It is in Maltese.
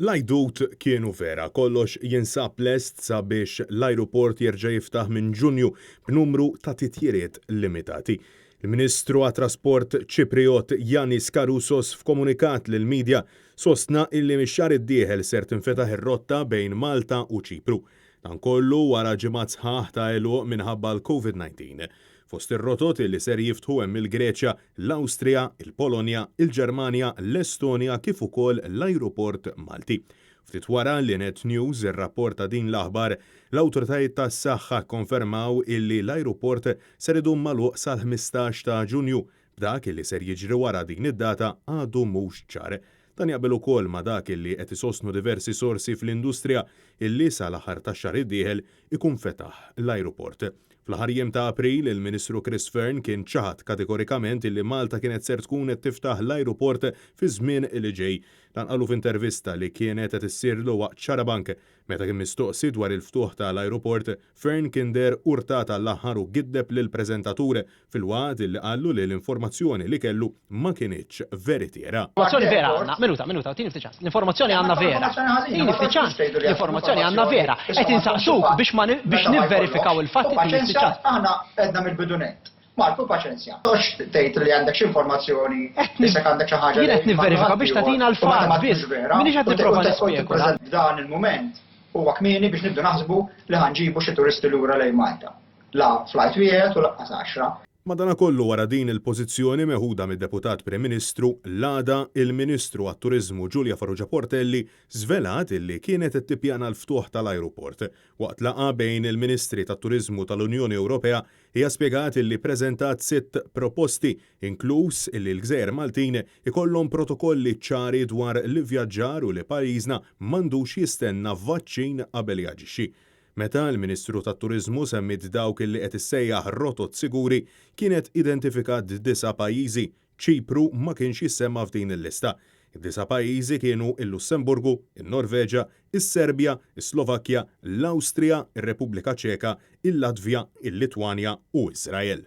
L-għajdut kienu vera, kollox jinsab lest sabiex l-ajruport jerġa' jiftaħ minn Ġunju b'numru ta' titjiriet limitati. Il-Ministru għat-Trasport Ċipriot Yiannis Karousos f'komunikat lill-media sostna illi mix-xahar id-dieħel ser tinfetaħ ir-rotta bejn Malta u Ċipru. Dan kollu wara ġimgħat sħaħ ta' għeluq minħabba l-Covid-19. Fost ir-rotot illi ser jiftħu hemm il-Greċja, l-Awstrija, il-Polonja, il-Ġermanja, l-Estonja kif ukoll l-ajruport Malti. Ftit wara li Net News irrapporta din l-aħbar, l-awtoritajiet tas-saħħa kkonfermaw illi l-ajruport ser idum magħluq sal-15 ta' Ġunju, b'dak illi ser jiġri wara din id-data għadu mhux ċar. Dan jaqbel ukoll ma' dak illi qed isostnu diversi sorsi fl-industrija illi sal-aħħar tax-xahar id-dieħel ikun fetaħ l-ajruport. Fl-aħħar jiem ta' April, il-Ministru Chris Fearne kien ċaħad kategorikament illi Malta kienet ser tkun qed tiftaħ l-ajruport fiż-żmien li ġej. Dan qalu f'intervista li kienet qed issirlu waqt Xarabank. Meta kien mistoqsi dwar il-ftuħ ta' l-ajruport, Fearne kien deher urtat għall-aħħar u giddeb lill-preżentatur filwaqt li qallu li l-informazzjoni li kellu ma kinitx veritiera. L-informazzjoni vera għandna, minuta, minuta, tini ftit ċans. L-informazzjoni għandna vera. Tini ftit ċans. L-informazzjoni għandna vera. Qed insaqsuk biex ma biex nivverifikaw il-fatti tini ftit ċans. Aħna għedna mill-bidu nett. Marku paċenzja. Tox tgħid li għandek xi informazzjoni, issa għandek xi ħaġa. Jien qed nivverifika biex tagħtina l-fatt biss. M'iniex qed nipprova nispekula. F'dan il-mument huwa kmieni biex nibdu naħsbu li ħa nġibu xi turisti lura lejn Malta. La flight wieħed u lanqas għaxra. Madanakollu wara din il-pożizzjoni meħuda mid-Deputat Prim Ministru, l-għada il-Ministru għat-Turiżmu Julia Farrugia Portelli żvelat illi kienet qed tippjana l-ftuħ tal-ajruport. Waqt laqgħa bejn il-Ministri tat-Turiżmu tal-Unjoni Ewropea, hija spjegat illi ppreżentat sitt proposti, inkluż illi l-gżejjer Maltin ikollhom protokolli ċari dwar l-ivvjaġġar u li pajjiżna m'għandux jistenna vaċċin qabel jaġixxi. Meta l-Ministru tat-Turiżmu semmiet dawk illi qed issejjaħ rotot siguri, kienet identifikat disa' pajjiżi, Ċipru ma kienx jissemma f'din il-lista. Id-disa' pajjiżi kienu l-Lussemburgu, in-Norveġa, is-Serbja, is-Slovakkja, l-Awstrija, ir-Repubblika Ċeka, il-Latvja, il-Litwanja u Iżrael.